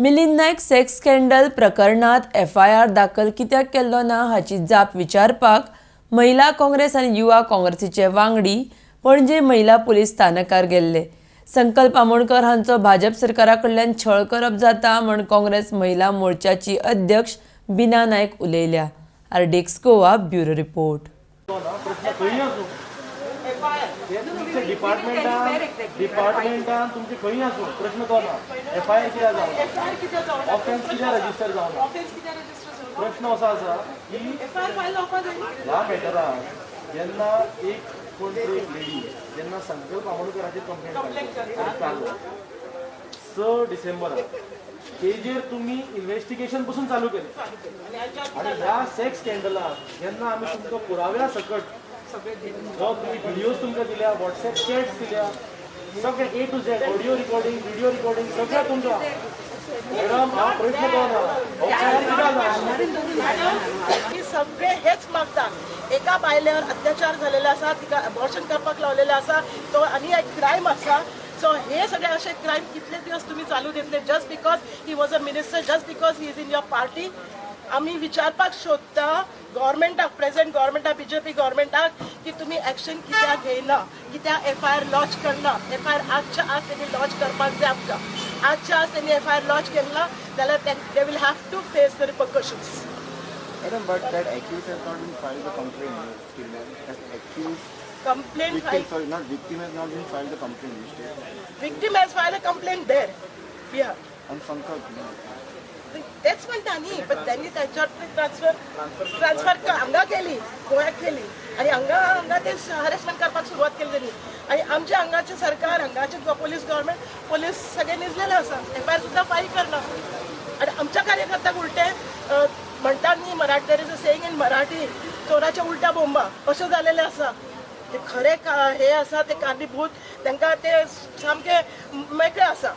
Milind Naik sex scandal प्रकरणात FIR दाखल कित्याक केल्लो ना हाची जाप विचारपाक महिला काँग्रेस आनी युवा काँग्रेसीचे वांगडी पणजे महिला पुलीस स्थानकार गेल्ले. संकल्प आमोणकर हांचो भाजप सरकारा कडल्यान छळ करप जाता म्हण काँग्रेस महिला मोर्चाची अध्यक्ष बिना नायक उलयल्या. RDX Goa, bureau report. प्रश्न खंय आसूं, ते तुमच्या डिपार्टमेंटान तुमचे खंय आसूं, प्रश्न तो ना. एफआयआर कित्याक जावना, ऑफेन्स कित्याक रजिस्टर जावना? प्रश्न असो आसा की ह्या मॅटरान जेन्ना एक कोण तरी एक लेडी जेन्ना संकल्प आमोणकराचेर कंप्लेंट फायल, 6 डिसेंबराक तेजेर तुमी इन्व्हेस्टिगेशन पसून चालू केलें आनी ह्या सेक्स स्कँडलाक जेन्ना आमी तुमकां पुराव्या सकट जो तुमी व्हिडियोज तुमकां दिल्या, वॉट्सॅप चॅट्स दिल्या, सगळे A to Z audio recording, video recording सगळें तुमकां. मॅडम, हा प्रश्न तो ना, एफआयआर कित्याक जावना? आमी सगळे हेच मागता. एका बायलेवर अत्याचार झालेले आसा, तिका अबॉर्शन करपाक लावलेले आसा, तो आनी एक क्रायम आसा. सो हे सगळे अशे क्रायम कितले दिवस तुम्ही चालू घेतले just because he was a minister, just because he is in your party? आमी विचारपाक सोदता गव्हर्मेंटाक, प्रेझेंट गव्हर्मेंटाक, बीजेपी गव्हर्मेंटाक की तुम्ही एक्शन कित्याक घेयना, कित्याक एफआयआर लॉन्च करना? एफआयआर आजच्या आज त्यांनी लॉन्च करपाक जाय आमकां. आजच्या आज त्यांनी एफआयआर लॉन्च केला जाल्यार they will have to face the repercussions. Madam, but that accused has not been filed the complaint till then. That accused, complaint victim, file sorry, not victim has not been filed the complaint instead. Victim has filed a complaint there. Yeah. On Sankalp, no. तेच म्हणटा न्ही, पण त्यांनी त्यांच्यावर transfer transfer हांगा केली, गोव्याक केली आनी हांगा हांगा ते हरेसमेंट करपाक सुरवात केली त्यांनी. आनी आमच्या हांगाचे सरकार, हांगाचे पोलीस, गव्हर्मेंट पोलीस सगळे निजलेले आसा. एफआयआर सुद्दां फायल करना आनी आमच्या कार्यकर्त्याक उलटे म्हणटात न्ही Marathi, there is a saying in Marathi, चोराच्या उलट्या बोंबा, अशें जालेलें आसा. ते खरे हे आसा ते कारणीभूत, तांकां ते सामके मेकळे आसा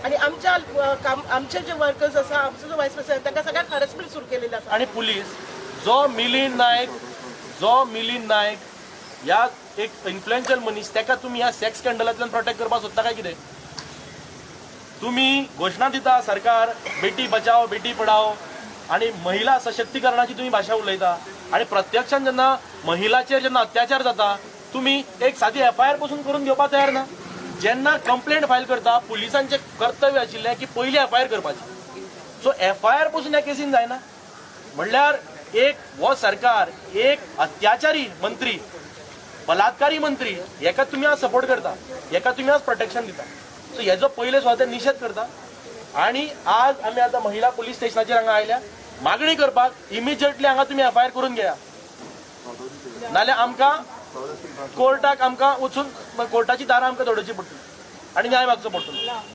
आणि आमच्या काम आमचे जे वर्कर्स आसा, आमचो जो वायस प्रेसिडेंट, तांकां सगळ्यांक हॅरेसमेंट सुरू केलेले आसा. आणि पुलीस जो मिलिंद नायक ह्या एक इन्फ्लुएन्शियल मनीस, ताका तुमी ह्या सेक्स स्कँडलांतल्यान प्रोटेक्ट करपाक सोदता काय कितें? तुमी घोशणा दिता सरकार, बेटी बचाओ बेटी पढाओ आणि महिला सशक्तीकरणाची तुम्ही भाशा उलयता आणि प्रत्यक्षात जेन्ना महिलाचेर जेन्ना अत्याचार जाता, तुमी एक सादी एफआयआर पसून करून घेवपाक तयार ना. जेन्ना कंप्लेंट फायल करता, पुलिसांचें कर्तव्य आशिल्लें की पयली एफआयआर करपाची. सो एफआयआर पसून ह्या केसीन जायना म्हणल्यार एक हो सरकार, एक अत्याचारी मंत्री, बलात्कारी मंत्री, हेका तुमी आज सपोर्ट करता, हेका तुमी आज प्रोटेक्शन दिता. सो हेजो पयले सुवातेर निशेध करता आणि आज आमी आतां महिला पुलीस स्टेशनाचेर हांगा आयल्या मागणी करपाक, इमिजिएटली हांगा तुमी एफआयआर करून घेया, नाल्यार आमकां कोर्टाक आमकां वचून कोर्टाची दारां आमकां धडोवची पडटली आनी न्याय मागचो पडटलो.